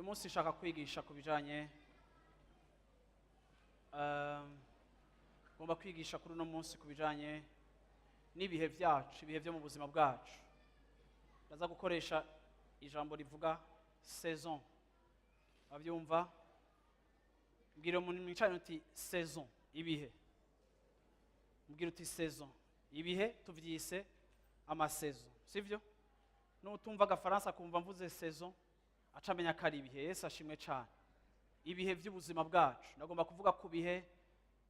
Munsi nshaka kwigisha ku bijanye, ngomba kwigisha kuri uno munsi ku bijanye n'ibihe byacu, ibihe byo mu buzima bwacu. Ndaza gukoresha ijambo rivuga saison. Abyumva, mbwira umuntu mwicaranye uti "Saison, ibihe." Mbwira uti "Saison, ibihe." Tuvyise ama saisons, sivyo? Nutumva agafaransa kumva mvuze saison, aca amenya ko ari ibihe. Yesu ashimwe cyane. Ibihe by'ubuzima bwacu, ndagomba kuvuga ku bihe,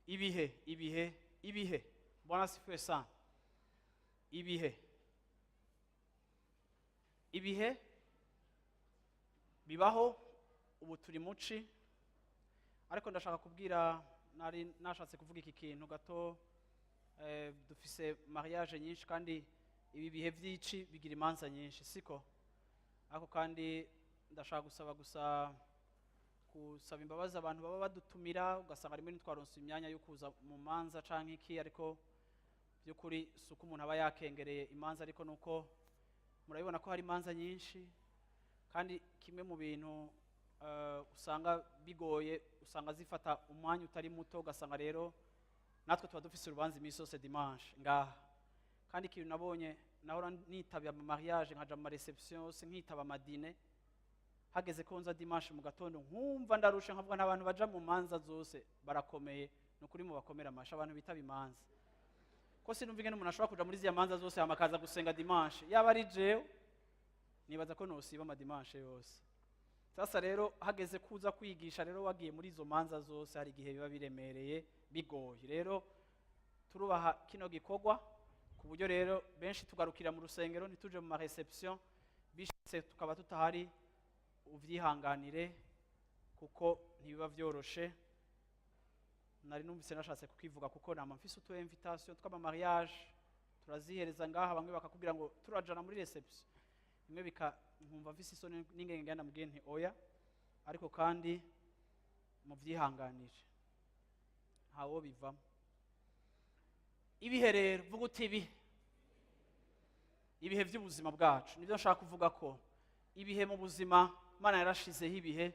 ibihe, ibihe, ibihe. Bwana asifiwe sana. Ibihe, ibihe bibaho. Ubu turi muci, ariko ndashaka kubwira, nari nashatse kuvuga iki kintu gato. Dufise mariage nyinshi, kandi ibi bihe by'ici bigira imanza nyinshi, siko? Ariko kandi ndashaka gusaba gusa, gusaba imbabazi abantu baba badutumira, ugasanga rimwe ntitwaronse imyanya yo kuza mu manza canke iki. Ariko by'ukuri si uko umuntu aba yakengereye imanza, ariko nuko murabibona ko hari imanza nyinshi. Kandi kimwe mu bintu usanga bigoye, usanga zifata umwanya utari muto, ugasanga rero natwe tuba dufise urubanza iminsi yose dimanche ngaha. Kandi ikintu nabonye, nahora nitabiye ama mariage, nkaja mu ma réception yose, nkitaba ama dîner, hageze ko nza dimanche mu gatondo nkumva ndarusha, nkavuga nta bantu baja mu manza zose barakomeye. Ni ukuri mubakomera amashi abantu bitaba imanza, ko sinumva ingene umuntu ashobora kuja muri ziriya manza zose hama akaza gusenga dimanche. Yaba ari jewe, nibaza ko nosiba ama dimanche yose. Sasa rero hageze kuza kwigisha rero, wagiye muri izo manza zose, hari igihe biba biremereye, bigoye. Rero turubaha kino gikorwa, ku buryo rero benshi tugarukira mu rusengero, ntituje mu ma réception. Bishitse tukaba tutahari, uvyihanganire, kuko ntibiba vyoroshe. Nari numvise nashatse kukivuga, kuko nama mfise utu invitation tw'ama mariage, turazihereza ngaha, bamwe bakakubwira ngo turajana muri réception bimwe, bika nkumva mfise isoni n'ingenge, ngenda mubwiye nti "Oya." Ariko kandi muvyihanganire, ntawo bivamo. Ibihe rero, vuga uti "Ibihe." Ibihe by'ubuzima bwacu nibyo nshaka kuvuga, ko ibihe mu buzima, Imana yarashizeho ibihe.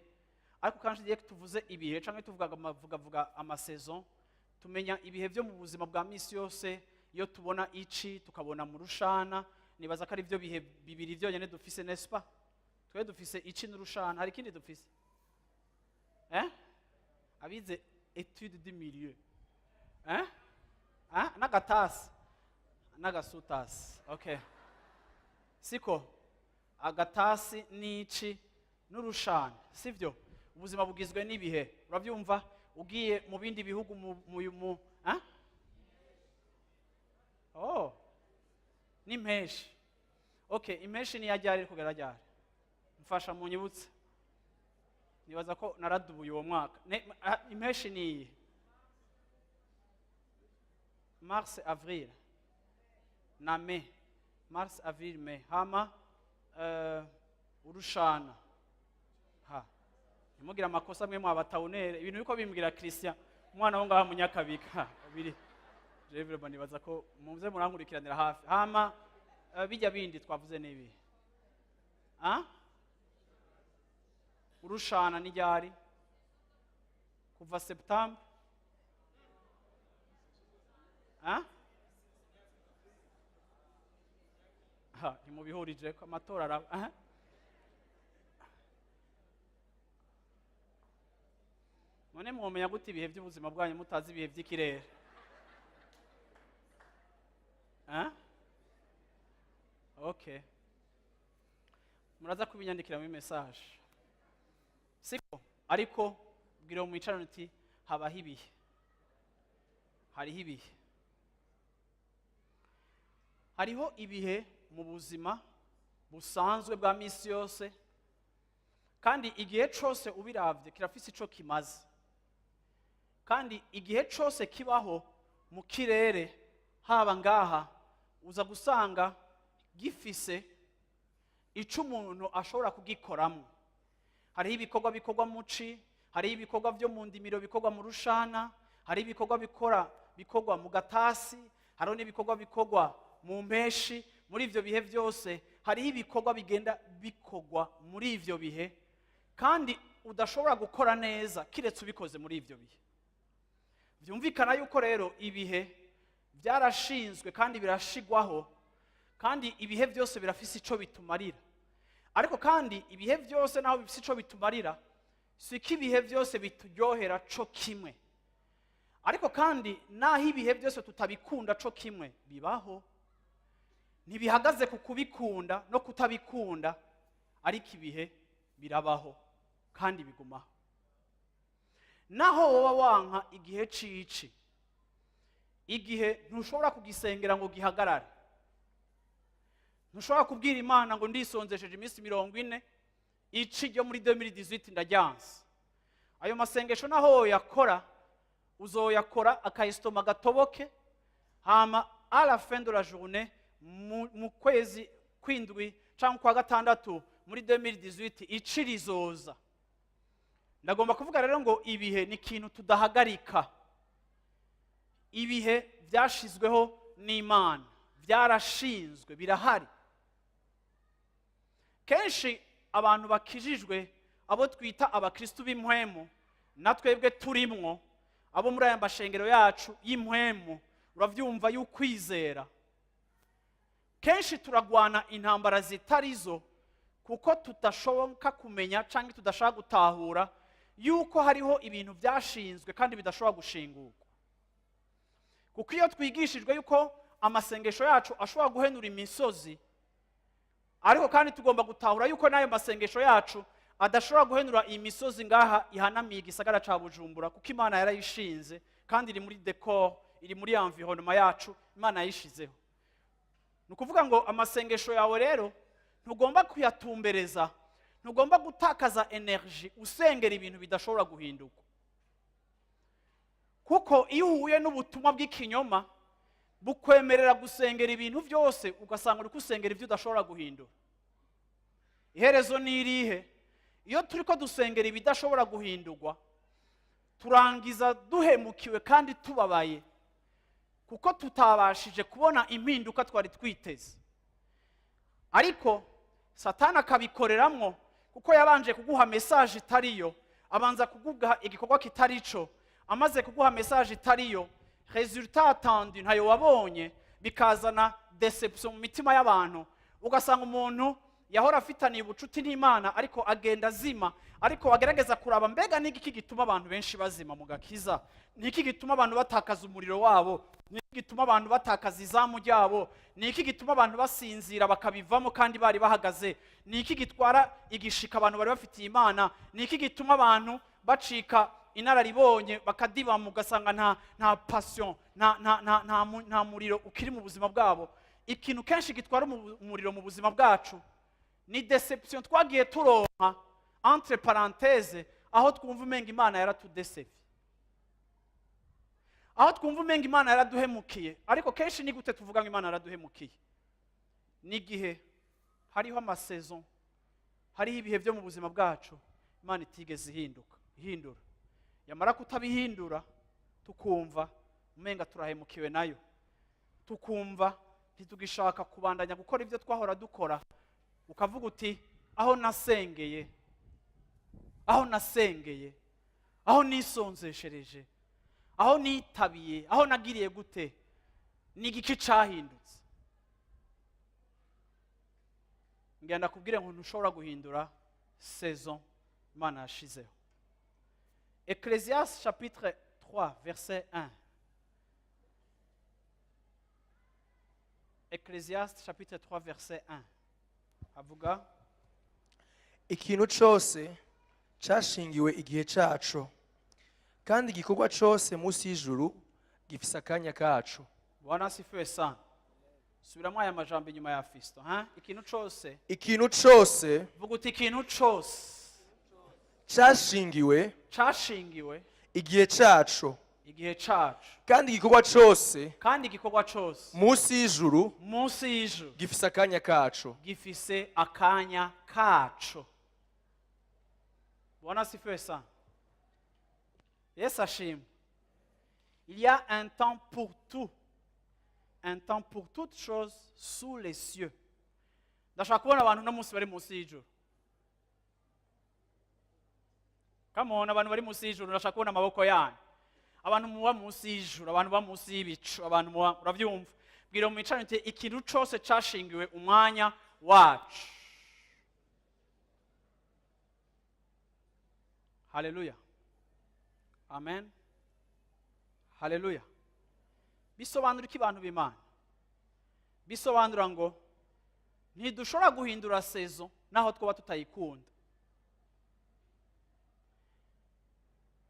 Ariko kandi iyo tuvuze ibihe cyangwa tuvuga vuga ama saisons, tumenya ibihe byo mu buzima bwa misi yose. Iyo tubona ici, tukabona mu rushana, nibaza ko ari byo bihe bibiri byonyine dufise, n'est-ce pas? Twe dufise ici n'urushana. Hari ikindi dufise? Abize étude du milieu, eh? Ah, n'agatasi n'agasutasi, okay, siko? Agatasi n'ici n'urushana, sivyo? Ubuzima bugizwe n'ibihe, urabyumva? Ugiye mu bindi bihugu mu ah? Oh, n'impeshi. Okay, impeshi niyo ryari kugera ryari? Mfasha munyibutse, nibaza ko naradubuye uwo mwaka. Impeshi ni iyi mars, avril na mai, mars, avril, mai. Hama urushana, ha ntimugire amakosa mwe mwabatawunere ibintu biko bimbwira Christian, umwana wo ngaha munyakabika biri. Je vraiment nibaza ko muze murankurikiranira hafi. Hama bijya bindi twavuze nibi, ah? Urushana ni ryari? Kuva septembre, ah? Ha, ntimubihurije ko amatora araba, aha. None mwomenya gute ibihe by'ubuzima bwanyu mutazi ibihe by'ikirere? Ah? Okay, muraza kubinyandikira muri message, siko? Ariko bwira mwicarane uti "Habaho ibihe, hariho ibihe." Hariho ibihe mu buzima busanzwe bwa misi yose, kandi igihe cose ubiravye kirafise ico kimaze. Kandi igihe cose kibaho mu kirere, haba ngaha, uza gusanga gifise ico umuntu ashobora kugikoramo. Hariho ibikorwa bikorwa mu ci, hariho ibikorwa byo mu ndimiro bikorwa mu rushana, hariho ibikorwa bikorwa mu gatasi, hariho n'ibikorwa bikorwa mu mpeshi. Muri ivyo bihe byose hariho ibikorwa bigenda bikorwa muri ivyo bihe. Kandi udashobora gukora neza kiretse ubikoze muri ibyo bihe. Byumvikana yuko rero ibihe byarashinzwe kandi birashigwaho, kandi ibihe byose birafise icyo bitumarira. Ariko kandi ibihe byose, naho bifise icyo bitumarira, si ko ibihe byose bituryohera co kimwe. Ariko kandi naho ibihe byose tutabikunda co kimwe, bibaho. Ntibihagaze ku kubikunda no kutabikunda, ariko ibihe birabaho kandi bigumaho. Naho woba wanka igihe cici, igihe ntushobora kugisengera ngo gihagarare. Ntushobora kubwira Imana ngo ndisonzesheje iminsi 40, ici ryo muri 2018 ndaryanse. Ayo masengesho naho woyakora, uzoyakora aka estomac gatoboke, hama à la fin de la journée, mu kwezi kwindwi cyangwa kwa gatandatu muri 2018, ici rizoza. Ndagomba kuvuga rero ngo ibihe ni ikintu tudahagarika. Ibihe byashizweho n'Imana, byarashinzwe, birahari. Kenshi abantu bakijijwe, abo twita abakristu b'impwemu, na twebwe turimwo, abo muri aya mashengero yacu y'impwemu, urabyumva, y'ukwizera, kenshi turagwana intambara zitari zo, kuko tudashoboka kumenya cyangwa tudashaka gutahura yuko hariho ibintu byashinzwe kandi bidashobora gushingurwa. Kuko iyo twigishijwe yuko amasengesho yacu ashobora guhenura imisozi, ariko kandi tugomba gutahura yuko n'ayo masengesho yacu adashobora guhenura iyi misozi ngaha ihanamiye igisagara ca Bujumbura, kuko Imana yarayishinze kandi iri muri décor, iri muri environnement yacu Imana yayishizeho. Ni ukuvuga ngo amasengesho yawe rero ntugomba kuyatumbereza, ntugomba gutakaza énergie usengera ibintu bidashobora guhinduka. Kuko iyo uhuye n'ubutumwa bw'ikinyoma bukwemerera gusengera ibintu byose, ugasanga uri gusengera ibyo udashobora guhindura. Iherezo ni irihe? Iyo turi ko dusengera ibidashobora guhindurwa, turangiza duhemukiwe kandi tubabaye, kuko tutabashije kubona impinduka twari twiteze. Ariko Satani akabikoreramwo, kuko yabanje kuguha message itariyo, abanza kuguha igikorwa kitari cyo. Amaze kuguha message itariyo, résultat attendu ntayo wabonye, bikazana déception mu mitima y'abantu. Ugasanga umuntu yahora afitaniye ubucuti n'Imana, ariko agenda azima. Ariko wagerageza kuraba, mbega n'igiki gituma abantu benshi bazima mu gakiza? Ni iki gituma abantu batakaza umuriro wabo? Ni iki gituma abantu batakaza izamu ryabo? Ni iki gituma abantu basinzira bakabivamo kandi bari bahagaze? Ni iki gitwara igishika abantu bari bafitiye Imana? Ni iki gituma abantu bacika inararibonye, bakadibama, ugasanga nta passion, nta muriro ukiri mu buzima bwabo? Ikintu kenshi gitwara umuriro mu buzima bwacu ni déception twagiye turonka, entre parenthèses, aho twumva umenga Imana yaratudesevye, aho twumva umenga Imana yaraduhemukiye. Ariko kenshi ni gute tuvuga ngo Imana yaraduhemukiye? N'igihe hariho ama saisons, hariho ibihe byo mu buzima bwacu Imana itigeze ihinduka, ihindura. Yamara kutabihindura, tukumva umenga turahemukiwe nayo, tukumva ntitugishaka kubandanya gukora ibyo twahora dukora. Ukavuga uti: "Aho nasengeye, aho nasengeye, aho nisonzeshereje, aho nitabiye, aho nagiriye gute, ni igiki cahindutse?" Ngenda kubwire ngo ntushobora guhindura saison Imana yashizeho. Ecclésiaste chapitre 3 verset 1. Ecclésiaste chapitre 3 verset 1 avuga: Ikintu cose cashingiwe igihe caco, kandi igikorwa cose munsi y'ijuru gifise akanya kaco. Bwana asifiwe sana. Subiramo aya majambo inyuma ya Fisto, ha? Ikintu cose. Ikintu cose. Vuga uti: "Ikintu cose." Cashingiwe. Cashingiwe. Igihe caco. Igihe cacu. Kandi igikorwa cose. Kandi igikorwa cose. Munsi y'ijuru. Munsi y'ijuru. Gifise akanya kaco. Gifise akanya kaco. Bwana asifiwe sana. Yesu ashimwe. Il y a un temps pour tout, un temps pour toutes choses sous les cieux. Ndashaka kubona abantu uno munsi bari munsi y'ijuru. Come on, abantu bari munsi y'ijuru, ndashaka kubona amaboko yanyu. Abantu muba munsi y'ijuru, abantu muba munsi y'ibicu, abantu muba, urabyumva? Bwira mu mwicaranye uti: "Ikintu cose cashingiwe umwanya wacu." Haleluya, amen, haleluya. Bisobanura iki, bantu b'Imana? Bisobanura ngo ntidushobora guhindura saison naho twaba tutayikunda.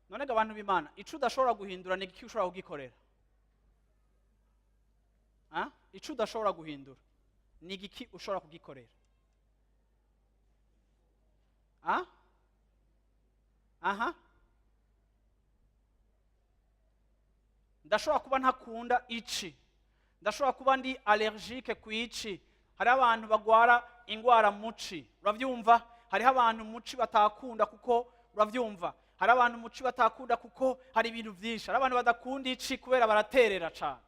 None ga abantu b'Imana, ico udashobora guhindura ni iki ushobora kugikorera? Ah? Ico udashobora guhindura ni igiki ushobora kugikorera? Ah? Aha, ndashobora kuba ntakunda ici, ndashobora kuba ndi allergique ku ici. Hariho abantu bagwara ingwara muci, urabyumva? Hariho abantu muci batakunda kuko, urabyumva, hari abantu muci batakunda kuko hari ibintu byinshi. Hari abantu badakunda ici kubera baraterera cyane,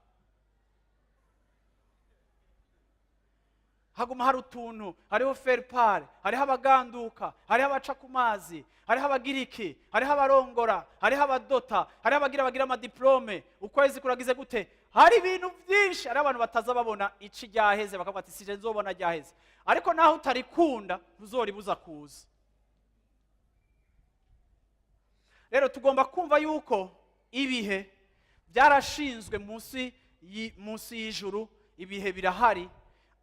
haguma hari utuntu, hariho ferpare, hariho abaganduka, hariho abaca ku mazi, hariho abagiriki, hariho abarongora, hariho abadota, hariho abagira bagira amadiplome. Ukwezi kuragize gute? Hari ibintu byinshi. Hariho abantu bataza babona ici ryaheze, bakavuga ati: "Sije nzobona ryaheze." Ariko naho utarikunda, ntuzoribuza kuza. Rero tugomba kumva yuko ibihe byarashinzwe munsi y'ijuru. Ibihe birahari,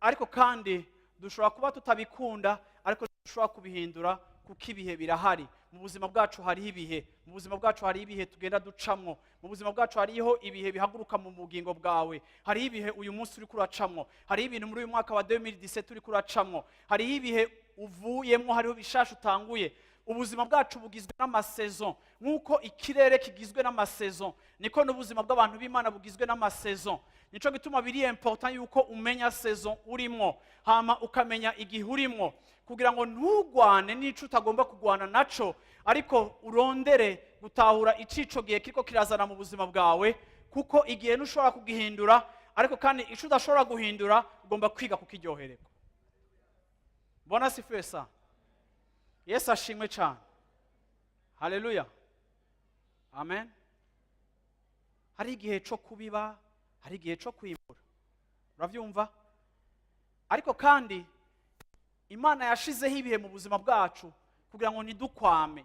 ariko kandi dushobora kuba tutabikunda, ariko dushobora kubihindura kuko ibihe birahari. Mu buzima bwacu hariho ibihe, mu buzima bwacu hariho ibihe tugenda ducamwo, mu buzima bwacu hariho ibihe bihaguruka mu bugingo bwawe. Hariho ibihe uyu munsi uriko uracamwo, hariho ibintu muri uyu mwaka wa 2017 uriko uracamwo, hariho ibihe uvuyemwo, hariho bishasha utanguye. Ubuzima bwacu bugizwe n'amasaison. Nk'uko ikirere kigizwe n'amasaison, niko n'ubuzima bw'abantu b'Imana bugizwe n'amasaison. Nico gituma biri important yuko umenya saison urimwo, hama ukamenya igihe urimwo, kugira ngo ntugwane n'ico utagomba kugwana naco, ariko urondere gutahura icico gihe kiriko kirazana mu buzima bwawe, kuko igihe ntushobora kugihindura, ariko kandi ico udashobora guhindura ugomba kwiga kukiryohererwa. Bwana asifiwe sana. Yesu ashimwe cyane. Haleluya, amen. Hari igihe cyo kubiba, hari igihe cyo kwimbura, urabyumva? Ariko kandi Imana yashizeho ibihe mu buzima bwacu kugira ngo ntidukwame,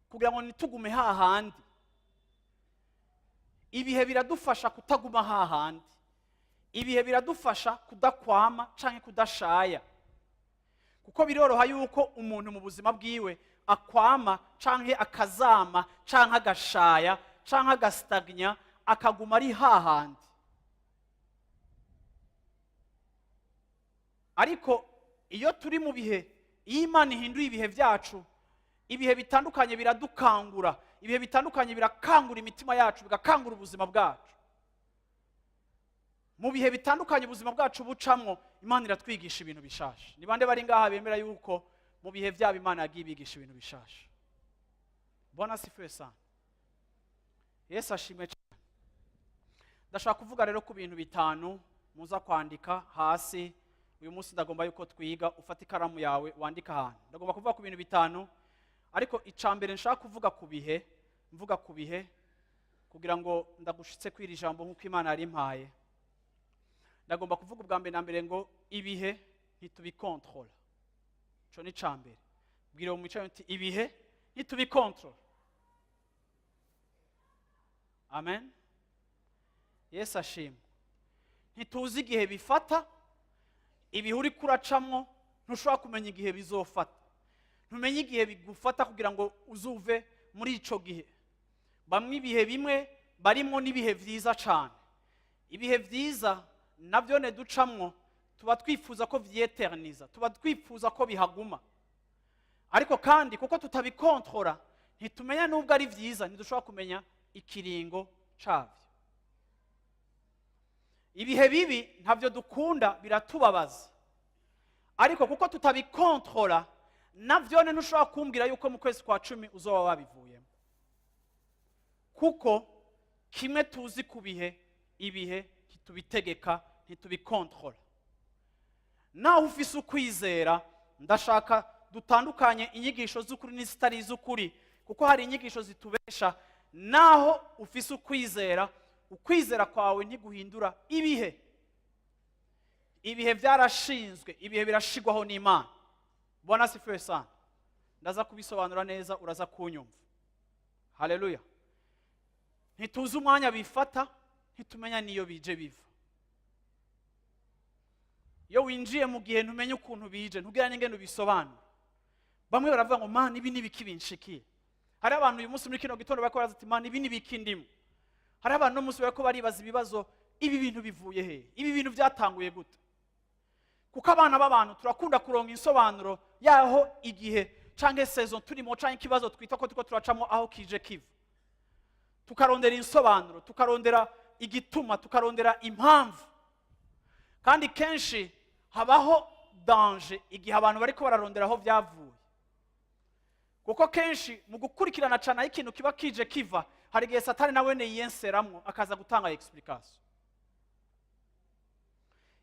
kugira ngo ntitugume hahandi. Ibihe biradufasha kutaguma hahandi, ibihe biradufasha kudakwama canke kudashaya, kuko biroroha yuko umuntu mu buzima bwiwe akwama canke akazama canke agashaya canke agastagnya, akaguma ari hahandi. Ariko iyo turi mu bihe, iyo Imana ihinduye ibihe byacu, ibihe bitandukanye biradukangura, ibihe bitandukanye birakangura imitima yacu, bigakangura ubuzima bwacu. Mu bihe bitandukanye ubuzima bwacu bucamwo, Imana iratwigisha ibintu bishasha. Ni bande bari ngaha bemera yuko mu bihe byabo Imana yagiye ibigisha ibintu bishasha? Bwana asifiwe sana. Yesu ashimwe cyane. Ndashaka kuvuga rero ku bintu bitanu muza kwandika hasi. Uyu munsi ndagomba yuko twiga, ufata ikaramu yawe wandika ahantu. Ndagomba kuvuga ku bintu bitanu, ariko icya mbere nshaka kuvuga ku bihe, mvuga ku bihe kugira ngo ndagushitse kw'iri jambo nk'uko Imana yarimpaye. Ndagomba kuvuga ubwa mbere na mbere ngo ibihe ntitubikontrola. Ico ni ica mbere. Bwira uwo mwicaye uti: "Ibihe ntitubikontrola." Amen, Yesu ashimwe. Ntituzi igihe bifata. Ibihe uriko uracamwo ntushobora kumenya igihe bizofata, ntumenye igihe bigufata kugira ngo uzuve muri ico gihe. Bamwe ibihe bimwe barimwo n'ibihe vyiza cane. Ibihe vyiza nabyo ne ducamwo tuba twifuza ko vyeterniza, tuba twifuza ko bihaguma, ariko kandi kuko tutabikontorora, ntitumenya nubwo ari vyiza, ntidushobora kumenya ikiringo cavyo. Ibihe bibi ntabyo dukunda, biratubabaza, ariko kuko tutabikontorora, nabyo ntushobora kumbwira yuko mu kwezi kwa 10 uzoba wabivuyemo, kuko kimwe tuzi ku bihe, ibihe ntitubitegeka, ntitubikontorora. Naho ufise ukwizera, ndashaka dutandukanye inyigisho z'ukuri n'izitari iz'ukuri, kuko hari inyigisho zitubesha. Naho ufise ukwizera, ukwizera kwawe ntiguhindura ibihe. Ibihe byarashinzwe, ibihe birashigwaho n'Imana. Bwana asifiwe sana. Ndaza kubisobanura neza, uraza kunyumva. Haleluya. Ntituzi umwanya bifata, ntitumenya n'iyo bije biva. Iyo winjiye mu gihe, ntumenye ukuntu bije, ntugira n'ingene ubisobanura. Bamwe baravuga ngo: "Mana, ibi nibiki binshikiye?" Hari abantu uyu munsi muri kino gitondo bariko baraza ati: "Mana, ibi nibiki ndimo?" Hari abantu uno munsi bariko baribaza ibibazo: ibi bintu bivuye he? Ibi bintu byatanguye gute? Kuko abana b'abantu turakunda kuronka insobanuro yaho igihe canke saison turimo canke ikibazo twita ko turiko turacamo aho kije kiva. Tukarondera insobanuro, tukarondera igituma, tukarondera impamvu. Kandi kenshi habaho danger igihe abantu bariko bararondera aho byavuye, kuko kenshi mu gukurikirana cyane aho ikintu kiba kije kiva, hari igihe Satani nawe yiyenseramwo akaza gutanga explication.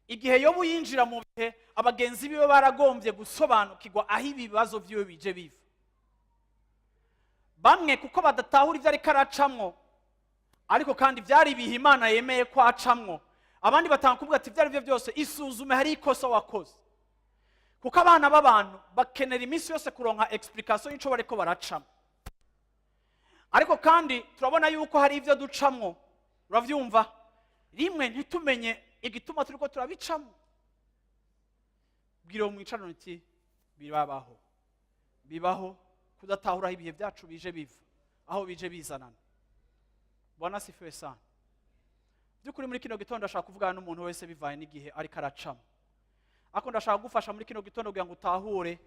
Igihe Yobu yinjira mu bihe, abagenzi biwe baragombye gusobanukirwa aho ibibazo byiwe bije biva. Bamwe kuko badatahura ibyo ariko aracamwo, ariko kandi byari ibihe Imana yemeye ko acamwo. Abandi batanga kuvuga ati: "Ibyo ari byo byose, isuzume, hari ikosa wakoze." Kuko abana b'abantu bakenera iminsi yose kuronka explication y'ico bariko baracamo. Ariko kandi turabona yuko hari ibyo ducamwo, uravyumva, rimwe ntitumenye igituma turiko turabicamo. Bwira uwo mwicarano uti: "Birabaho, bibaho kudatahura aho ibihe byacu bije biva, aho bije bizanana." Bwana asifiwe sana. By'ukuri muri kino gitondo ndashaka kuvugana n'umuntu wese bivaye n'igihe ariko aracamo, ariko ndashaka kugufasha muri kino gitondo kugira ngo utahure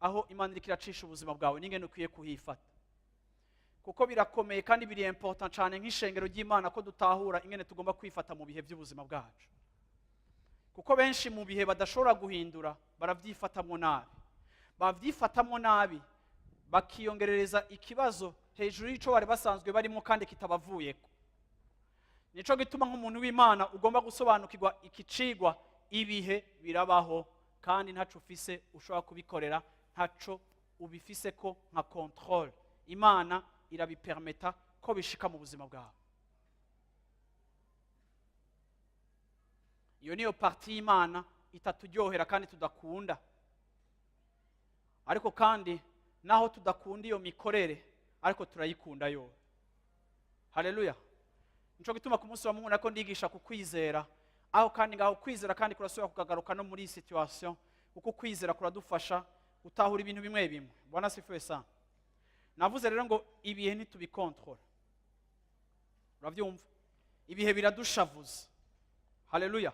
aho Imana iriko iracisha ubuzima bwawe n'ingene ukwiye kuhifata, kuko birakomeye kandi biri important cyane nk'ishengero ry'Imana ko dutahura ingene tugomba kwifata mu bihe by'ubuzima bwacu, kuko benshi mu bihe badashobora guhindura barabyifatamwo nabi, babyifatamwo nabi bakiyongerereza ikibazo hejuru y'ico bari basanzwe barimo kandi kitabavuyeko. Nico gituma nk'umuntu w'Imana ugomba gusobanukirwa iki cigwa: ibihe birabaho kandi ntaco ufise ushobora kubikorera, ntaco ubifise ko nka contrôle. Imana irabipermeta ko bishika mu buzima bwawe. Iyo niyo partie y'Imana itaturyohera kandi tudakunda. Ariko kandi naho tudakunda iyo mikorere, ariko turayikunda yo. Haleluya. Nico gituma ku munsi wa Mungu nako ndigisha ku kwizera, aho kandi ngaho kwizera kandi kurasubira kukagaruka no muri iyi situation, kuko kwizera kuradufasha gutahura ibintu bimwe bimwe. Bwana asifiwe sana. Navuze rero ngo ibihe ntitubikontorora, urabyumva, ibihe biradushavuza. Haleluya.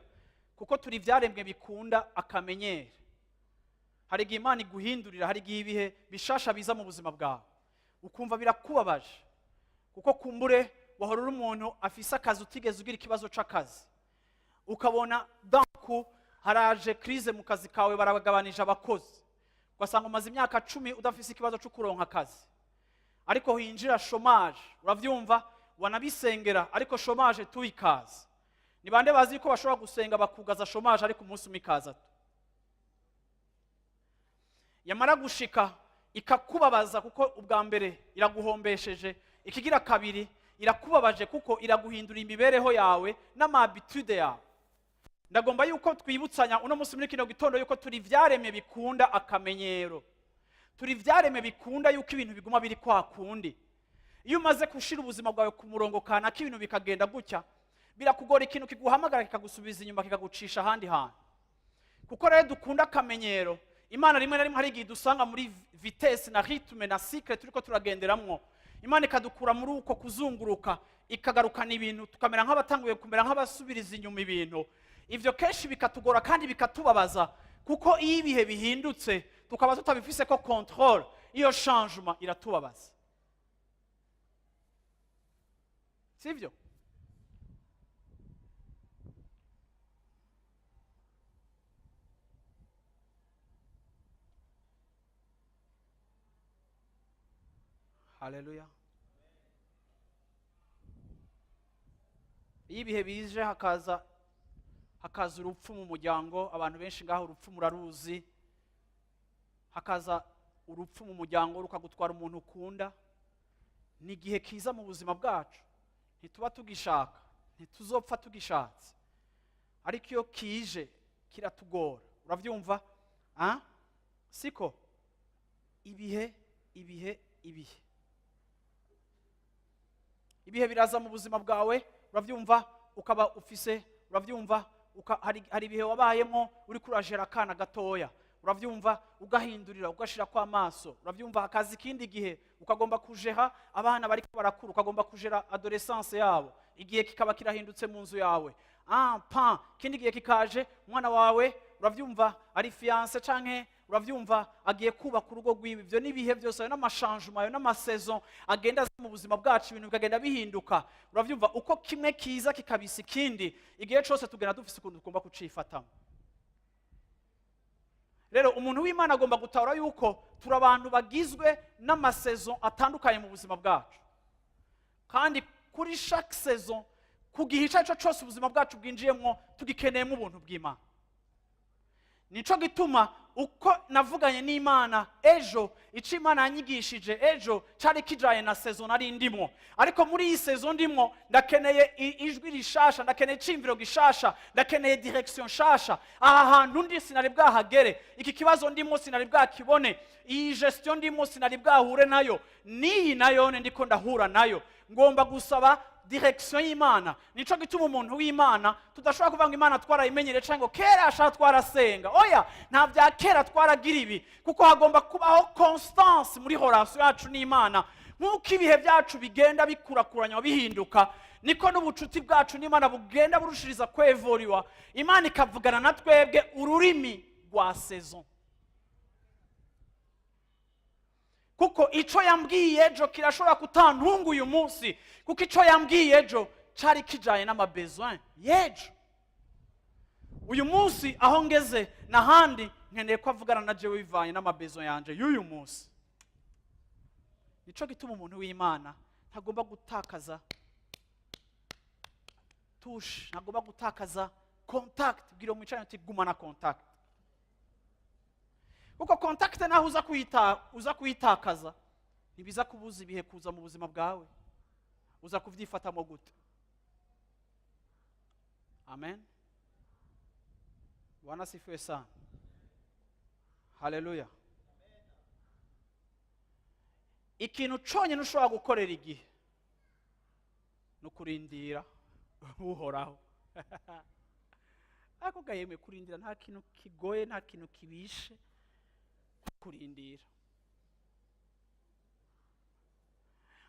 Kuko turi ibyaremwe bikunda akamenyero. Hari igihe Imana iguhindurira, hari igihe ibihe bishasha biza mu buzima bwawe ukumva birakubabaje, kuko kumbure wahora uri umuntu afise akazi, utigeze ugira ikibazo c'akazi, ukabona danku haraje crise mu kazi kawe, baragabanije abakozi, ugasanga umaze imyaka 10 udafise ikibazo cyo kuronka akazi, ariko hinjira chômage, uravyumva, wanabisengera ariko chômage tu ikaza. Ni bande bazi ko bashobora gusenga bakugaza chômage, ariko umunsi umwe ikaza tu? Yamara gushika ikakubabaza, kuko ubwa mbere iraguhombesheje, ikigira kabiri irakubabaje kuko iraguhindura imibereho yawe n'ama habitudes yawe. Ndagomba yuko twibutsanya uno munsi muri kino gitondo yuko turi ivyaremwe bikunda akamenyero, turi ivyaremwe bikunda yuko ibintu biguma biri kwa kundi. Iyo umaze gushira ubuzima bwawe ku murongo kanaka, ibintu bikagenda gutya, birakugora ikintu kiguhamagara kikagusubiza inyuma, kikagucisha ahandi hantu. Kuko rero dukunda akamenyero, Imana rimwe na rimwe hari igihe dusanga muri vitesse na rythme na cycle turiko turagenderamwo, Imana ikadukura muri uko kuzunguruka, ikagarukana ibintu, tukamera nk'abatanguye kumera nk'abasubiriza inyuma ibintu. Ivyo kenshi bikatugora kandi bikatubabaza, kuko iyo ibihe bihindutse tukaba tutabifise ko contrôle, iyo changement iratubabaza, sivyo? Haleluya. Iyo ibihe bije, hakaza urupfu mu muryango, abantu benshi ngaho urupfu muraruzi, hakaza Urupfu mu muryango rukagutwara umuntu ukunda. Ni igihe kiza mu buzima bwacu, ntituba tugishaka, ntituzopfa tugishatse, ariko iyo kije kiratugora. Urabyumva, ah? Siko ibihe, ibihe, ibihe, ibihe biraza mu buzima bwawe, urabyumva, ukaba ufise, urabyumva, hari ibihe wabayemo uri kurajera akana gatoya, urabyumva, ugahindurira, ugashira kwa amaso, urabyumva. Hakaza ikindi gihe ukagomba kujeha abana bariko barakura, ukagomba kujera adolescence yabo. Igihe kikaba kirahindutse mu nzu yawe. Ah, pan ikindi gihe kikaje, umwana wawe, urabyumva, ari fiancé canke, urabyumva, agiye kubaka urugo rwiwe. Ibyo n'ibihe byose, ayo n'ama changements, ayo n'ama saisons agenda aza mu buzima bwacu, ibintu bikagenda bihinduka. Urabyumva, uko kimwe kiza kikabisa ikindi, igihe cyose tugenda dufise ukuntu tugomba kucifatamo. Rero umuntu w'Imana agomba gutahura yuko turi abantu bagizwe n'ama saisons atandukanye mu buzima bwacu, kandi kuri chaque saison, ku gihe icyo ari cyo cyose ubuzima bwacu bwinjiyemo, tugikeneyemo ubuntu bw'Imana. Nico gituma uko navuganye n'Imana ejo, icyo Imana yanyigishije ejo cyari kijanye na saison nari ndimwo, ariko muri iyi saison ndimwo ndakeneye ijwi rishasha, ndakeneye iciyumviro gishasha, ndakeneye direction nshasha. Aha hantu ndi sinari bwahagere, iki kibazo ndimwo sinari bwakibone, iyi gestion ndimwo sinari bwahure nayo, n'iyi nayone ndiko ndahura nayo, ngomba gusaba direction y'Imana. Nico gituma umuntu w'Imana tudashobora kuvuga ngo Imana twarayimenyere cyangwa ngo kera ashaka twarasenga. Oya, nta bya kera twaragira ibi, kuko hagomba kubaho constance muri relation yacu n'Imana. Nk'uko ibihe byacu bigenda bikurakuranywa, bihinduka, niko n'ubucuti bwacu n'Imana bugenda burushiriza kwevuriwa, Imana ikavugana na twebwe ururimi rwa saison. Kuko icyo yambwiye ejo kirashobora kutantunga uyu munsi, kuko icyo yambwiye ejo cyari kijyanye n'ama besoins y'ejo. Uyu munsi aho ngeze n'ahandi nkeneye ko avugana na jewe bivanye n'ama besoins yanje y'uyu munsi. Nicyo gituma umuntu w'Imana ntagomba gutakaza touche, ntagomba gutakaza contact. Bwira mwicaranye uti: "Gumana contact", kuko contact naho uza kuyitakaza, ntibiza kubuza ibihe kuza mu buzima bwawe. Uza kubyifatamo gute? Amen. Bwana asifiwe sana. Haleluya. Ikintu cyonyine ushobora gukorera igihe ni ukurindira Uhoraho. Ariko gahemwe, kurindira nta kintu kigoye, nta kintu kibishe kurindira.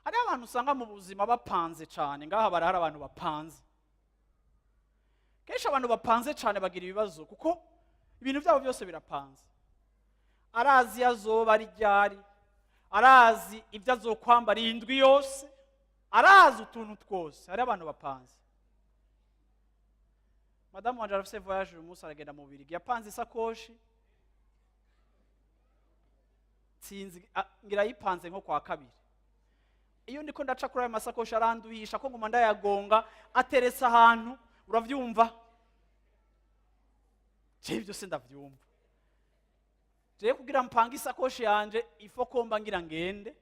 Hariho abantu usanga mu buzima bapanze cyane. Ngaha barahari abantu bapanze. Kenshi abantu bapanze cyane bagira ibibazo, kuko ibintu byabo byose birapanze. Arazi iyo azoba ari ryari, arazi ibyo azokwambara iyi ndwi yose, arazi utuntu twose. Hariho abantu bapanze. Madamu wanje arafise voyage uyu munsi, aragenda mu Bubirigi. Yapanze isakoshi, sinzi, ngira yipanze nko kwa kabiri. Iyo ndiko ndaca kuri ayo masakoshi aranduhisha ko nguma ndayagonga, ateretse ahantu, uravyumva. Jewe ibyo sindavyumva. Jewe kugira mpange isakoshi yanje, ifo komba ngira ngende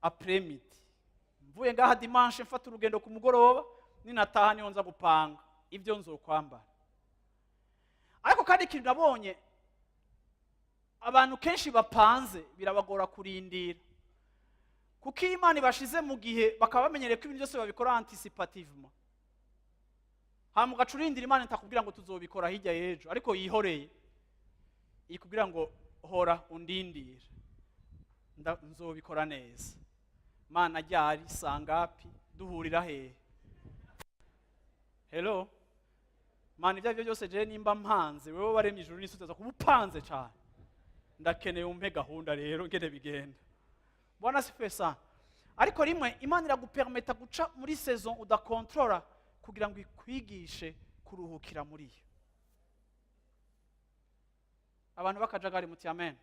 après-midi, mvuye ngaha dimanche, mfata urugendo ku mugoroba, ninataha niho nza gupanga ibyo nzokwambara. Ariko kandi ikintu nabonye, abantu kenshi bapanze birabagora kurindira, kuko iyo Imana ibashize mu gihe bakaba bamenyereye ko ibintu byose babikora anticipativement, hanyuma ugaca urindira Imana itakubwira ngo tuzobikora hirya y'ejo, ariko yihoreye ikubwira ngo hora undindira, nzobikora neza. Mana ryari? Sangapi? Duhurira hehe? Hello Mana, ibyo aribyo byose jewe nimba mpanze, wewe waremye ijuru n'isi utaza kuba upanze cyane. Ndakeneye umpe gahunda rero ngene bigenda. Bwana asifiwe sana. Ariko rimwe Imana iragupermeta guca muri saison udakontorora kugira ngo ikwigishe kuruhukira muri yo. Abantu b'akajagari muti amen.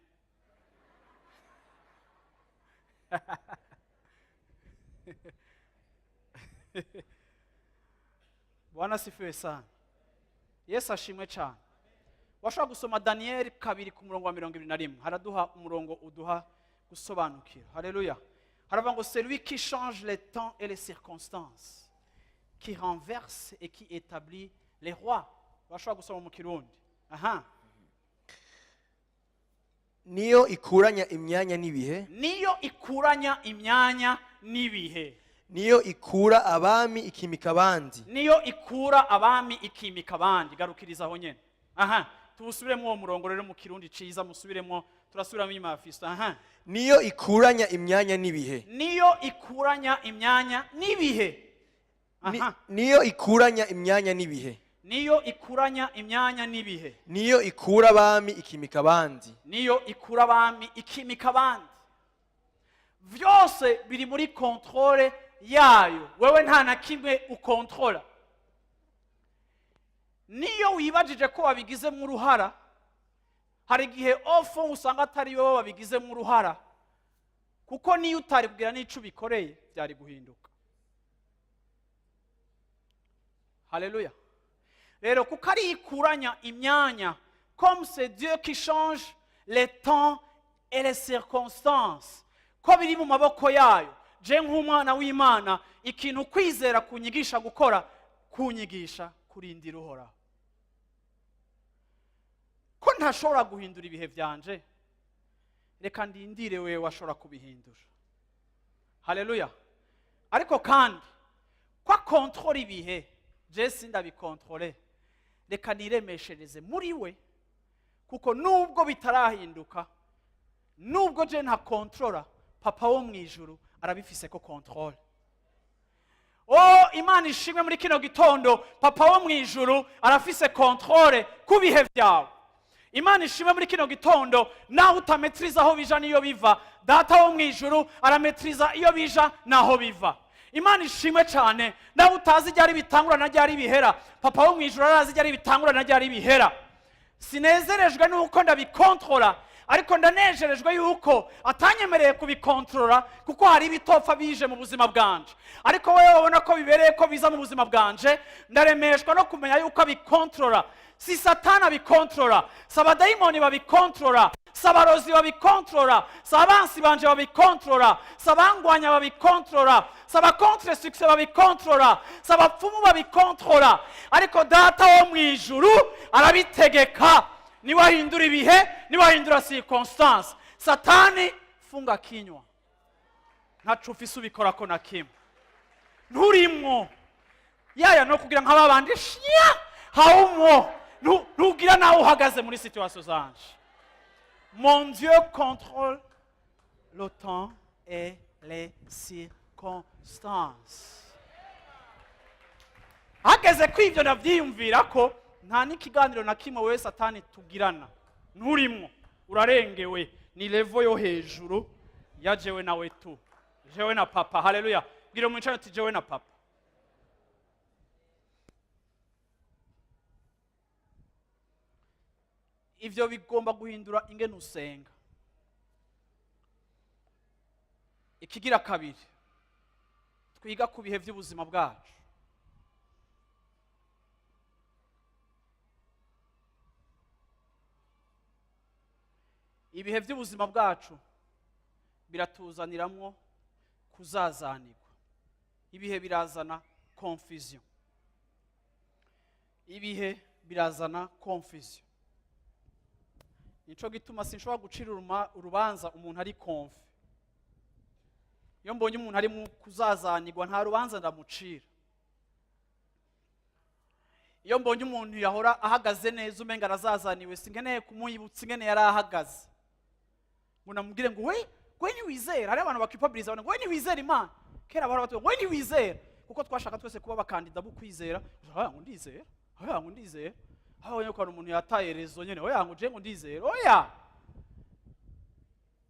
Bwana asifiwe sana. Yesu ashimwe cyane. Washobora gusoma Daniyeli 2 ku murongo wa 21, haraduha umurongo uduha gusobanukira. Haleluya! Haravuga ngo: "Celui qui change les temps et les circonstances, qui renverse et qui établit les rois." Washobora gusoma mu Kirundi, aha. Niyo ikuranya imyanya n'ibihe. Niyo ikuranya imyanya n'ibihe. Niyo ikura abami ikimika abandi. Niyo ikura abami ikimika abandi. Garukiriza aho nyene. Aha, tuwusubiremo uwo murongo rero mu Kirundi ciza, musubiremo, turasubiramo inyuma ya Fisto, aha. Niyo ikuranya imyanya n'ibihe. Niyo ikuranya imyanya n'ibihe. Aha. Niyo ikuranya imyanya n'ibihe. Niyo ikuranya imyanya n'ibihe. Niyo ikura abami ikimika abandi. Niyo ikura abami ikimika abandi. Vyose biri muri contrôle yayo, wewe nta na kimwe ukontrola. Niyo wibajije ko wabigizemo uruhara, hari igihe ofu usanga atari wowe wabigizemo uruhara, kuko niyo utari kugira n'ico ubikoreye byari guhinduka. Haleluya! Rero kuko ari ikuranya imyanya, comme c'est Dieu qui change les temps et les circonstances, ko biri mu maboko yayo, je nk'umwana w'Imana, ikintu kwizera kunyigisha gukora, kunyigisha kurindira Uhoraho. Ko ntashobora guhindura ibihe byanje, reka ndindire wewe washobora kubihindura. Haleluya! Ariko kandi ko akontorora ibihe, je sindabikontorore, reka niremeshereze muri we, kuko nubwo bitarahinduka, nubwo je ntakontorora, Papa wo mu ijuru arabifise ko contrôle. Oh, Imana ishimwe! Muri kino gitondo, Papa wo mu ijuru arafise contrôle ku bihe byawe. Imana ishimwe! Muri kino gitondo, naho utametiriza aho bija n'iyo biva, Data wo mu ijuru arametiriza iyo bija n'aho biva. Imana ishimwe cyane! Naho utazi iryari bitangura na ryari bihera, Papa wo mu ijuru arazi iryari bitangura na ryari bihera. Sinezerejwe nuko ndabikontorora, ariko ndanejerejwe yuko atanyemereye kubikontorora, kuko hari ibitopfa bije mu buzima bwanje, ariko wowe wabona ko bibereye ko biza mu buzima bwanje. Ndaremeshwa no kumenya yuko abikontorora. Si Satani abikontorora, si abadayimoni babikontorora, si abarozi babikontorora, si abansi banje babikontorora, si abangwanya babikontorora, si aba contre succès babikontorora, si abapfumu babikontorora, ariko Data wo mu ijuru arabitegeka. Niwe ahindura ibihe, niwe ahindura circonstance. Satani, funga kinywa, ntaco ufise ubikorako na kimwe, nturimwo yaya no kugira nk'aba bandi shya hawumwo. Ntugira nawe uhagaze muri situation zanje. Mon Dieu contrôle le temps et les circonstances. Hageze ko ibyo nabyiyumvira ko nta n'ikiganiro na kimwe wowe Satani tugirana, nturimwo, urarengewe, ni level yo hejuru ya jewe nawe tu, jewe na Papa. Haleluya! Bwira umwicarane uti: "Jewe na Papa." Ivyo bigomba guhindura ingene usenga. Ikigira kabiri twiga ku bihe by'ubuzima bwacu: ibihe by'ubuzima bwacu biratuzaniramwo kuzazanirwa. Ibihe birazana confusion, ibihe birazana confusion. Nico gituma sinshobora gucira urubanza umuntu ari confus. Iyo mbonye umuntu ari mu kuzazanirwa, nta rubanza ndamucira. Iyo mbonye umuntu yahora ahagaze neza umenga arazazaniwe, sinkeneye kumwibutsa ingene yari ahagaze ngo namubwire ngo: "We, we ntiwizera." Hariho abantu bakipabiliza ngo: "We ntiwizera Imana." Kera bahora batubwira ngo: "We ntiwizera," kuko twashaka twese kuba abakandida bo kwizera. Oya, ngo ndizera, oya, ngo ndizera. Aho ubonye ko hari umuntu yataye rezo nyene: "Oya, ngo je ngo ndizera." Oya,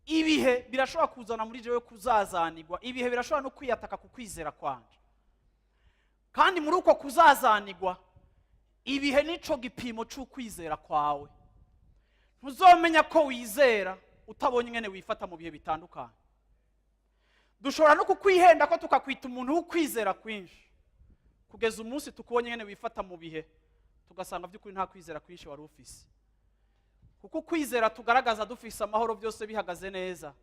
ibihe birashobora kuzana muri jewe kuzazanirwa. Ibihe birashobora no kwiyataka ku kwizera kwanje, kandi muri uko kuzazanirwa, ibihe nico gipimo c'ukwizera kwawe. Ntuzomenya ko wizera utabonye ingene wifata mu bihe bitandukanye. Dushobora no kukwihenda ko tukakwita umuntu w'ukwizera kwinshi, kugeza umunsi tukubonye ingene wifata mu bihe, tugasanga by'ukuri nta kwizera kwinshi wari ufise. Kuko ukwizera tugaragaza dufise amahoro, byose bihagaze neza,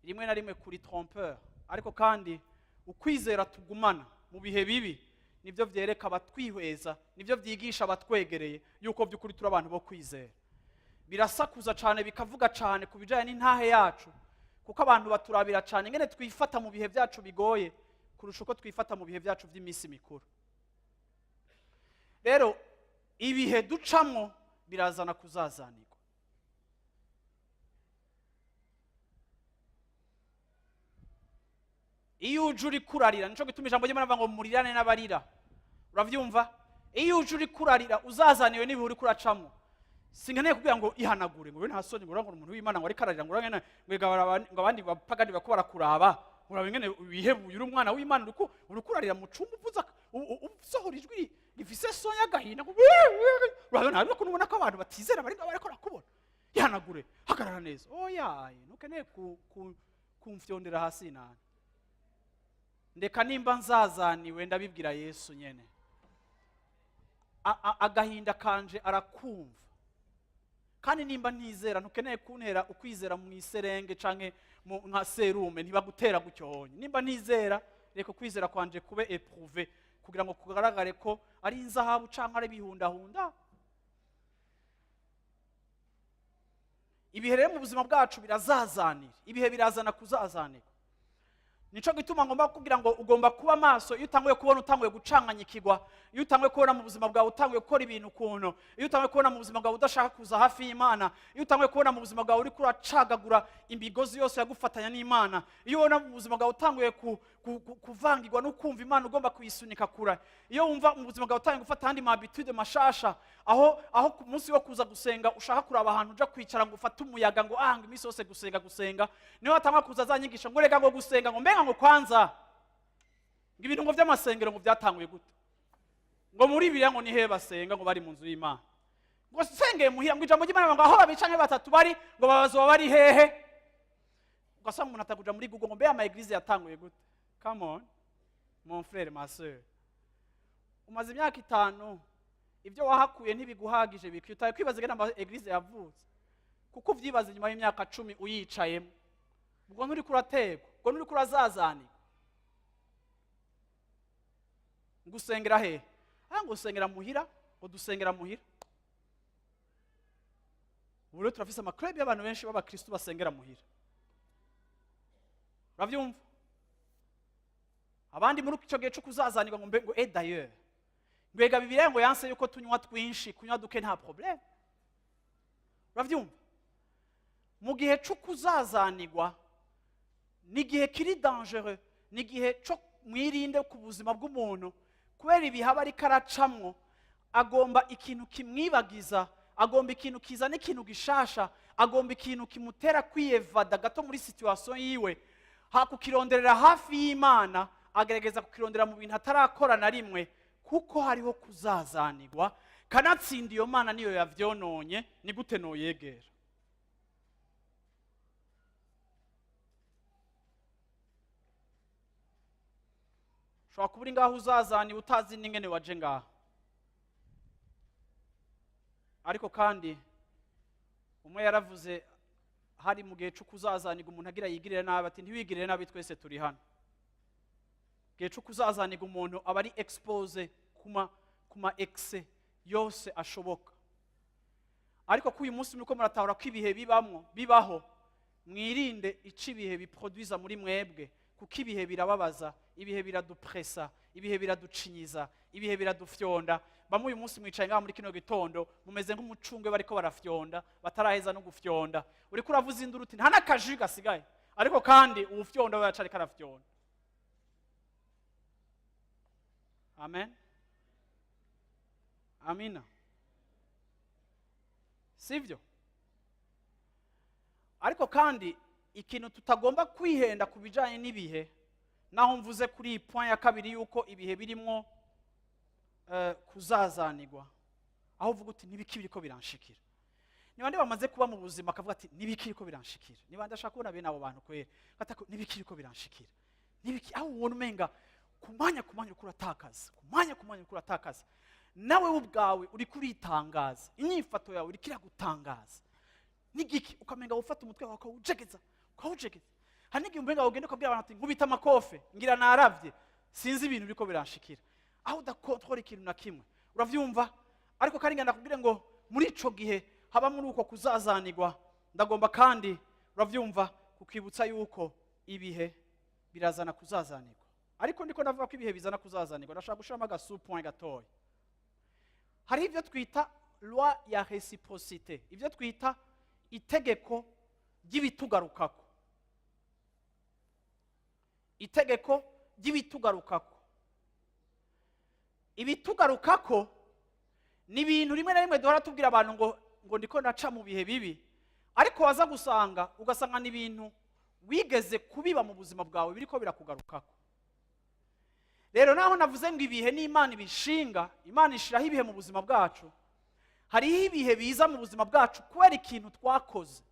rimwe na rimwe kuri trompeur. Ariko kandi ukwizera tugumana mu bihe bibi nibyo byereka abatwihweza, nibyo byigisha abatwegereye yuko by'ukuri turi abantu bo kwizera. Birasakuza cyane, bikavuga cyane ku bijyanye n'intahe yacu, kuko abantu baturabira cyane ingene twifata mu bihe byacu bigoye kurusha uko twifata mu bihe byacu by'iminsi mikuru. Rero ibihe ducamwo birazana kuzazanirwa. Iyo uje uri kurarira, nico gituma ijambo ry'Imana rivuga ngo murirane n'abarira. Uravyumva? Iyo uje uri kurarira, uzazaniwe n'ibihe uri kuracamwo, sinkeneye kubwira ngo ihanagure, ngo nta soni, ngo urangure umuntu w'Imana ngo ariko ararira, ngo urangene ngo abandi bapagani bako barakuraba, uraba ingene wihebuye. Uri umwana w'Imana, uriko urarira mu cumba, uvuza, usohora ijwi rifise son y'agahinda, ngo urabona harimo ukuntu ubona ko abantu batizera bari ngaho bariko barakubona. Ihanagure, hagarara neza. Oya, ntukeneye kumfyondera hasi nani. Ndeka nimba nzazaniwe ndabibwira Yesu nyene. Agahinda kanje arakumva. Kandi nimba ntizera, ntukeneye kuntera ukwizera mu iserenge canke nka sérum. Ntibagutera gutyo honye. Nimba ntizera, reka ukwizera kwanje kube éprouvé kugira ngo kugaragare ko ari inzahabu canke ari ibihundahunda. Ibihe rero mu buzima bwacu birazazanira, ibihe birazana kuzazanirwa. Nico gituma ngomba kugira ngo ugomba kuba maso iyo utanguye kubona utanguye gucanganyikirwa, iyo utanguye kubona mu buzima bwawe utanguye gukora ibintu ukuntu, iyo utanguye kubona mu buzima bwawe udashaka kuza hafi y'Imana, iyo utanguye kubona mu buzima bwawe uriko uracagagura imigozi yose yagufatanya n'Imana, iyo ubona mu buzima bwawe utanguye kuvangirwa no kumva Imana ugomba kuyisunika kure, iyo wumva mu buzima bwawe utanguye gufata andi ma habitude mashasha, aho ku munsi wo kuza gusenga ushaka kuraba ahantu uja kwicara ngo ufate umuyaga, ngo ah, ngo iminsi yose gusenga gusenga, niho hatangwa kuza za nyigisho ngo reka ngo gusenga, ngo mbenga ngo kwanza ngo ibintu ngo by'amasengero ngo byatanguye gute, ngo muri Bibiliya ngo nihe basenga, ngo bari mu nzu y'Imana, ngo sengeye muhira, ngo ijambo ry'Imana ngo aho babiri canke batatu bari ngo babazoba bari hehe. Ugasanga umuntu atakuja muri Google ngo mbe ama église yatanguye gute. Come on, mon frère, ma sœur, umaze imyaka 5, ibyo wahakuye ntibiguhagije bikwiye. Utaye kwibaza ingene ama église yavutse, kuko uvyibaza inyuma y'imyaka 10 uyicayemo, ubwo nturiko urategwa, ubwo nturiko urazazanirwa. Ngo usengera hehe? Ah, ngo usengera muhira, ngo dusengera muhira. Ubu rero turafise ama club y'abantu benshi b'abakristu basengera muhira. Uravyumva? Abandi muri ico gihe co kuzazanirwa ngo mbe ngo eh d'ailleurs ngo ega Bibiliya ngo yanse yuko tunywa twinshi, kunywa duke nta problème. Uravyumva? Mu gihe co kuzazanirwa ni igihe kiri dangereux, ni igihe cyo mwirinde ku buzima bw'umuntu, kubera ibihe aba ariko aracamwo, agomba ikintu kimwibagiza, agomba ikintu kizana ikintu gishasha, agomba ikintu kimutera kwiyevada gato muri situation yiwe. Ha kukironderera hafi y'Imana, agerageza kukirondera mu bintu atarakora na rimwe, kuko hariho kuzazanirwa. Kanatsinda iyo Mana niyo yavyononye, ni gute noyegera? Ushobora kuba uri ngaho uzazaniwe, utazi n'ingene waje ngaha. Ariko kandi umwe yaravuze, hari mu gihe cyo kuzazanirwa, umuntu agira yigirire nabi, ati ntiwigirire nabi, twese turi hano. Gihe cyo kuzazanirwa, umuntu aba ari exposé kuma excès yose ashoboka. Ariko ko uyu munsi muriko muratahura ko ibihe bibamwo bibaho, mwirinde ico ibihe biproduiza muri mwebwe, kuko ibihe birababaza, ibihe biradupresa, ibihe biraducinyiza, ibihe biradufyonda. Bamwe uyu munsi mwicaye ngaha muri kino gitondo mumeze nk'umucungwe bariko barafyonda, bataraheza no gufyonda. Uriko uravuza induru uti nta n'akaji gasigaye, ariko kandi uwufyonda we yaca ariko arafyonda. Amen, amina. Sivyo? Ariko kandi ikintu tutagomba kwihenda ku bijanye n'ibihe, naho mvuze kuri iyi point ya kabiri yuko ibihe birimwo kuzazanirwa, aho uvuga uti nibiki biriko biranshikira? Ni bande bamaze kuba mu buzima akavuga ati nibiki biriko biranshikira? Ni bande ashaka kubona bene abo bantu kwera gatako? Nibiki biriko biranshikira? Nibiki? Aho ubona umenga ku mwanya ku mwanya uriko uratakaza, ku mwanya ku mwanya uriko uratakaza, nawe ubwawe uriko uritangaza, inyifato yawe iriko iragutangaza. N'igiki ukamenga ufata umutwe wawe ukawujegeza, ukawujegeza. Hari n'igihe umenga ugenda ukabwira abantu ati: "Nkubita amakofe, ngira naravye, sinzi ibintu biriko biranshikira," aho udakontorora ikintu na kimwe. Uravyumva? Ariko kandi ngenda kubwire ngo muri ico gihe haba muri uko kuzazanirwa, ndagomba kandi, uravyumva, kukwibutsa yuko ibihe birazana kuzazanirwa. Ariko ndiko ndavuga ko ibihe bizana kuzazanirwa, ndashaka gushiramo agasupoint gatoya. Hari ibyo twita loi ya réciprocité, ibyo twita itegeko ry'ibitugarukako, itegeko ry'ibitugarukako. Ibitugarukako ni ibintu rimwe na rimwe duhora tubwira abantu ngo ndiko ndaca mu bihe bibi, ariko waza gusanga ugasanga ni ibintu wigeze kubiba mu buzima bwawe biriko birakugarukako. Rero naho navuze ngo ibihe n'Imana ibishinga, Imana ishiraho ibihe mu buzima bwacu, hariho ibihe biza mu buzima bwacu kubera ikintu twakoze.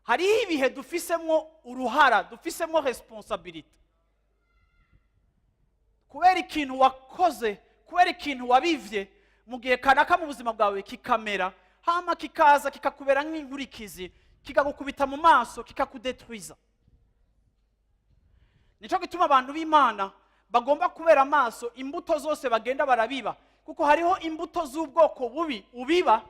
Hariho ibihe dufisemwo uruhara, dufisemwo responsabilité kubera ikintu wakoze, kubera ikintu wabivye mu gihe kanaka mu buzima bwawe, kikamera, hama kikaza kikakubera nk'inkurikizi, kikagukubita mu maso, kikakudetruiza. Nico gituma abantu b'Imana bagomba kubera amaso imbuto zose bagenda barabiba, kuko hariho imbuto z'ubwoko bubi ubiba,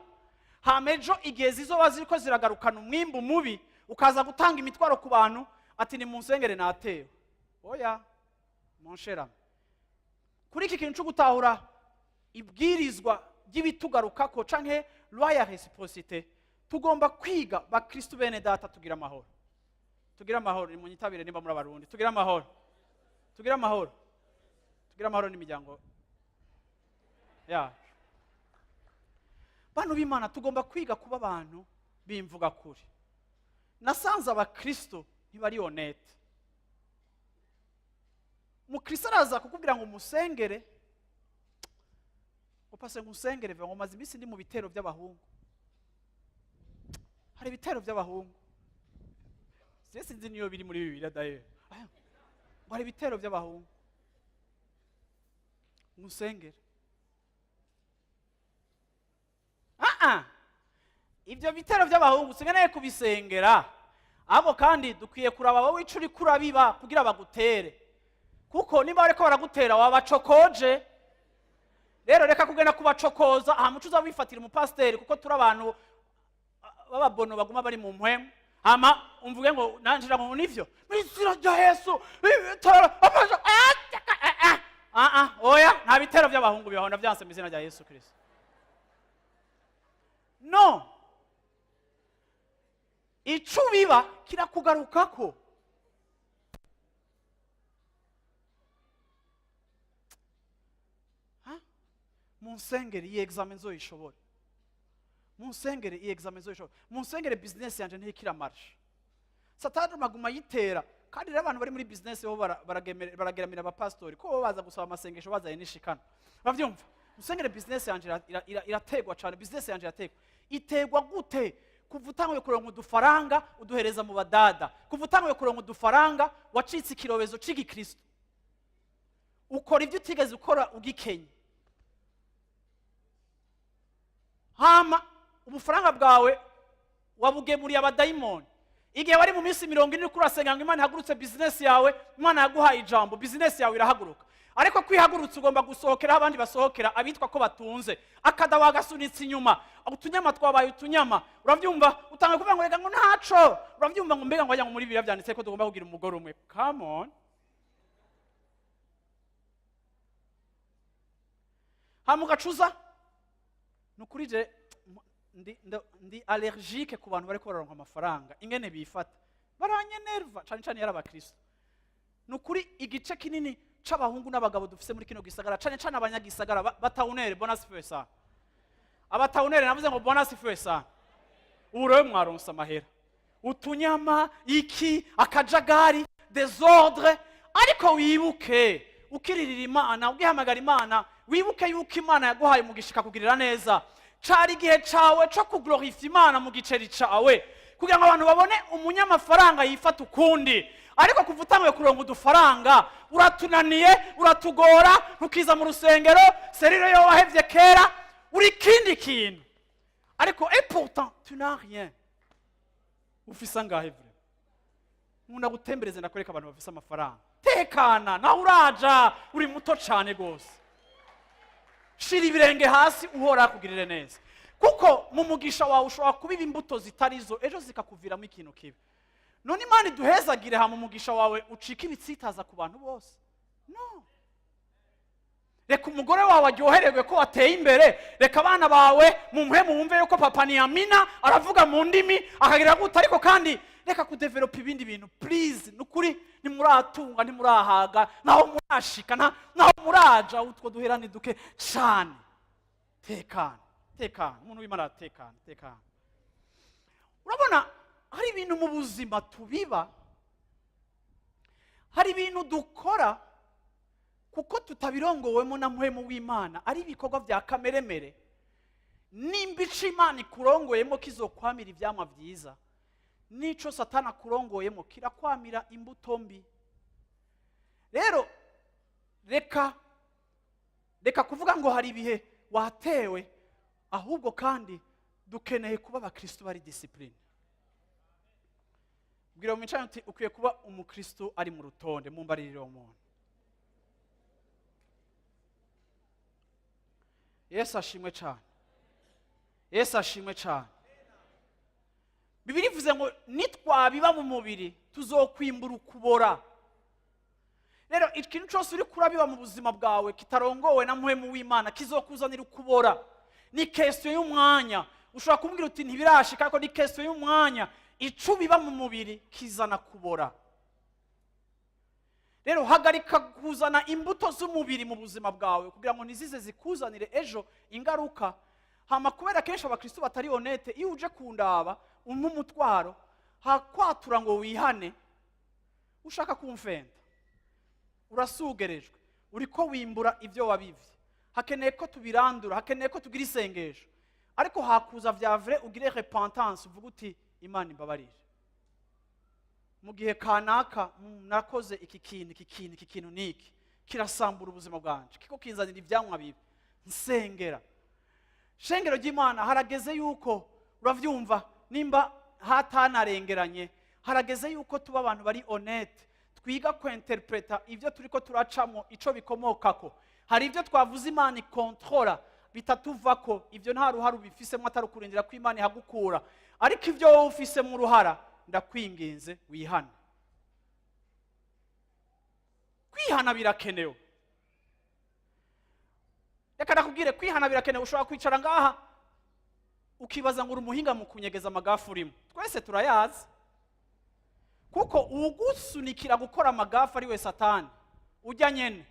hama ejo igihe zizoba ziriko ziragarukana umwimbu mubi, ukaza gutanga imitwaro ku bantu ati: "Ni munsengere, natewe." Oya, mon cher ami, kuri iki kintu cyo gutahura ibwirizwa ry'ibitugarukako canke loi ya réciprocité, tugomba kwiga. Bakristu bene data, tugira amahoro, tugira amahoro. Nimunyitabire nimba muri Abarundi. Tugira amahoro, tugira amahoro, tugira amahoro n'imiryango yacu. Bantu b'Imana, tugomba kwiga kuba abantu b'imvuga kuri. Nasanze abakristo ntibari honnête. Mukristo araza kukubwira ngo umusengere, ngo: "Pase, ngusengere ngo maze iminsi ndi mu bitero by'abahungu." Hari ibitero by'abahungu, je sinzi niyo biri muri Bibiliya daye. Ngo hari ibitero by'abahungu, ngusengere. Ah ah, ibyo bitero by'abahungu sinkeneye kubisengera. Ahubwo kandi dukwiye kuraba wowe ico uriko urabiba kugira bagutere, kuko niba bariko baragutera wabacokoje. Rero reka kugenda kubacokoza, hama uca uza wifatira umupasiteri, kuko turi abantu b'ababono baguma bari mu mpwemu, hama umvuge ngo nanjira ngo nivyo mu izina rya Yesu ibitero ah, ah, ah, ah, oya, nta bitero by'abahungu bibaho. Ndavyanse mu izina rya Yesu Kristo. No ico ubiba kirakugarukako. Ha? Munsengere iyi examen nzoyishobore, munsengere iyi examen nzoyishobore, munsengere business yanje ntirikira marche, Satani maguma yitera. Kandi rero abantu bari muri business bo barageramira abapasitori, ko bo baza gusaba amasengesho bazanye n'ishikano. Uravyumva? Musengere business yanje irategwa cyane, business yanje irategwa. Itegwa gute? Kuva utanguye kuronka udufaranga, uduhereza mu badada. Kuva utanguye kuronka udufaranga, wacitse ikirobezo c'igikristo, ukora ibyo utigeze ukora ugikenye. Hama ubufaranga bwawe wabugemuriye abadayimoni. Igihe wari mu minsi 40 uriko urasenga ngo Imana ihagurutse bizinesi yawe, Imana yaguhaye ijambo, bizinesi yawe irahaguruka. Ariko kwihagurutsa, ugomba gusohokera aho abandi basohokera, abitwa ko batunze. Akada wagasunitse inyuma, utunyama twabaye utunyama. Urabyumva? Utanga kuvuga ngo reka, ngo ntaco. Urabyumva? Ngo mbega ngo wajya ngo muri Bibiliya byanditse ko tugomba kugira umugore umwe. Come on. Hama ugacuza. Ni ukuri je ndi allergique ku bantu bariko bararonka amafaranga, ingene bifata baranyenerva, cane cane yari abakristo. Ni ukuri, igice kinini c'abahungu n'abagabo dufise muri kino gisagara, cane cane abanyagisagara, batawunere. Bwana asifiwe sana. Abatawunere, navuze ngo bwana asifiwe sana. Ubu rero mwaronse amahera, utunyama, iki, akajagari, désordre. Ariko wibuke ukiririra Imana, ugihamagara Imana, wibuke yuko Imana yaguhaye umugisha, ikakugirira neza. Cari igihe cawe co kuglorifya Imana mu giceri cawe, kugira ngo abantu babone umunyamafaranga yifata ukundi. Ariko kuva utanguye kuronka udufaranga, uratunaniye, uratugora, ntukiza mu rusengero, serire yo wahevye kera, uri kindi kintu. Ariko et pourtant tu n'as rien. Ufise angahe vrai? Nkunda gutembereza, ndakwereka abantu bafise amafaranga. Tekana, nawe uraja, uri muto cane gose. Shira ibirenge hasi, uhora akugirire neza, kuko mu mugisha wawe ushobora kubiba imbuto zitari zo, ejo zikakuviramo ikintu kibi. None Imana iduhezagire, hama umugisha wawe ucika ibitsitaza ku bantu bose? No, reka umugore wawe aryohererwe ko wateye imbere. Reka abana bawe mumuhe, mwumve yuko papa ni amina, aravuga mu ndimi, akagira gute. Ariko kandi reka kudevelopa ibindi bintu, please. Ni ukuri, ntimuratunga, ntimurahaga, naho murashika, naho muraja. Utwo duhera ni duke cane. Tekana, tekana, umuntu w'Imana aratekana, tekana. Urabona, hari ibintu mu buzima tubiba, hari ibintu dukora kuko tutabirongowemo na Mpwemu w'Imana, ari ibikorwa bya kameremere. Nimba ico Imana ikurongoyemo kizokwamira ivyamwa vyiza, n'ico Satani akurongoyemo kirakwamira imbuto mbi. Rero reka kuvuga ngo hari ibihe watewe. Ahubwo kandi dukeneye kuba abakristo bari discipline. Bwira mu mwicaranye uti: "Ukwiye kuba umukristo ari mu rutonde." Mumbaririre uwo muntu. Yesu ashimwe cyane, Yesu ashimwe cyane. Bibiliya ivuze ngo nitwabiba mu mubiri tuzokwimbura ukubora. Rero ikintu cyose uri kurabiba mu buzima bwawe kitarongowe na Mpwemu w'Imana kizokuzanira ukubora. Ni question y'umwanya. Ushobora kumbwira uti: "Ntibirashika," ariko ni question y'umwanya. Ico ubiba mu mubiri kizana kubora. Rero hagarika kuzana imbuto z'umubiri mu buzima bwawe kugira ngo ntizize zikuzanire ejo ingaruka. Hama kubera kenshi abakristo batari honnête, iyo uje kundaba umpa umutwaro, hakwatura ngo wihane, ushaka kumfenda, urasugerejwe, uriko wimbura ibyo wabivye. Hakeneye ko tubirandura, hakeneye ko tugira isengesho. Ariko hakuza vya vrai, ugire repentance, uvuga uti: "Imana imbabarire, mu gihe kanaka nakoze iki kintu, iki kintu, iki kintu niki kirasambura ubuzima bwanje, kiko kinzanira ivyamwa bibi, nsengera." Shengero ry'Imana, harageze yuko, uravyumva, nimba hatanarengeranye, harageze yuko tuba abantu bari honnête, twiga kwinterpreta ibyo turiko turacamo, ico bikomokako. Hari ibyo twavuze Imana ikontorora, bitatuvako. Ibyo nta ruhara ubifisemo, atari ukurindira ko Imana ihagukura. Ariko ibyo wowe ufisemo uruhara, ndakwinginze wihane. Kwihana birakenewe. Reka nakubwire, kwihana birakenewe. Ushobora kwicara ngaha ukibaza ngo uri umuhinga mu kunyegeza amagafu urimo. Twese turayazi, kuko uwugusunikira gukora amagafu ari we Satani ujya nyene.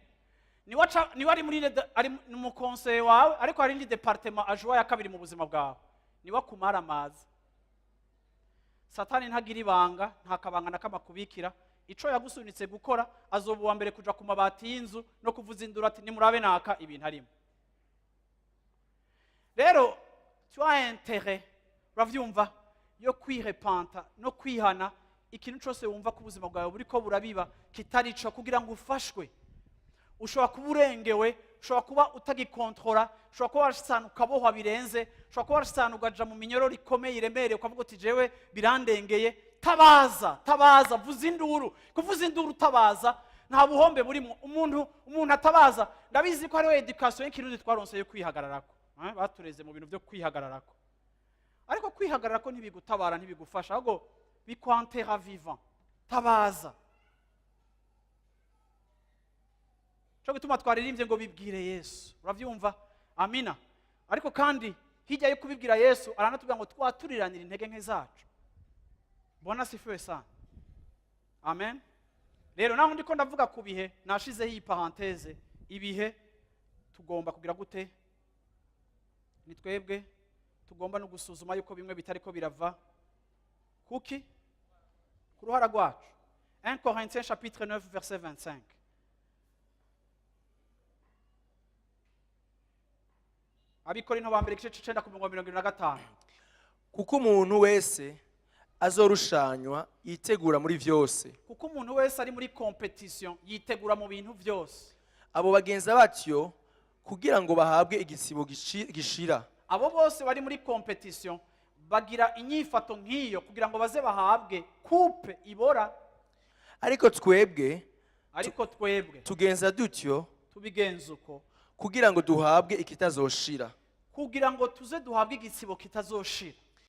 Niwe ari muri ari mu conseiller wawe, ariko hari indi département ajuwa ya kabiri mu buzima bwawe, niwe akumara amazi. Satani ntagira ibanga, nta kabanga na kamwe akubikira. Ico yagusunitse gukora, azoba uwa mbere kuja ku mabati y'inzu no kuvuza induru ati: "Nimurabe naka ibintu arimo." Rero tu as intérêt, uravyumva, yo kwirepanta no kwihana ikintu cyose wumva ko ubuzima bwawe buriko burabiba kitari ico, kugira ngo ufashwe. Ushobora kuba urengewe, ushobora kuba utagikontorora, ushobora kuba warashitse ahantu ukabohwa birenze, ushobora kuba warashitse ahantu ukaja mu minyororo ikomeye iremereye, ukavuga uti: "Jewe birandengeye." Tabaza, tabaza, vuza induru. Kuvuza induru utabaza nta buhombe burimo. Umuntu atabaza, ndabizi ko hariho éducation y'ikirundi twaronse yo kwihagararako. Batureze mu bintu byo kwihagararako, ariko kwihagararako ntibigutabara, ntibigufasha, ahubwo bikwantera vivant. Tabaza. Cyo gituma twaririmbye ngo bibwire Yesu, urabyumva, amina. Ariko kandi hirya yo kubibwira Yesu, aranatubwira ngo twaturiranire intege nke zacu. Bwana asifiwe sana, amen. Rero naho ndiko ndavuga ku bihe, nashizeho iyi parenthèse. Ibihe tugomba kugira gute? Ni twebwe tugomba no gusuzuma yuko bimwe bitariko birava kuki ku ruhara rwacu. 1 Corinthiens chapitre 9 verset 25. Abikorinto ba mbere, igice c'icenda, ku mirongo 75. Kuko umuntu wese azorushanywa yitegura muri vyose. Kuko umuntu wese ari muri compétition yitegura mu bintu byose. Abo bagenza batyo kugira ngo bahabwe igisibo gishira, Abo bose bari muri compétition bagira inyifato nk'iyo kugira ngo baze bahabwe coupe ibora. Ariko twebwe Ariko twebwe tugenza dutyo tubigenza uko kugira ngo duhabwe ikitazoshira. Kugira ngo tuze duhabwe igitsibo kitazoshira.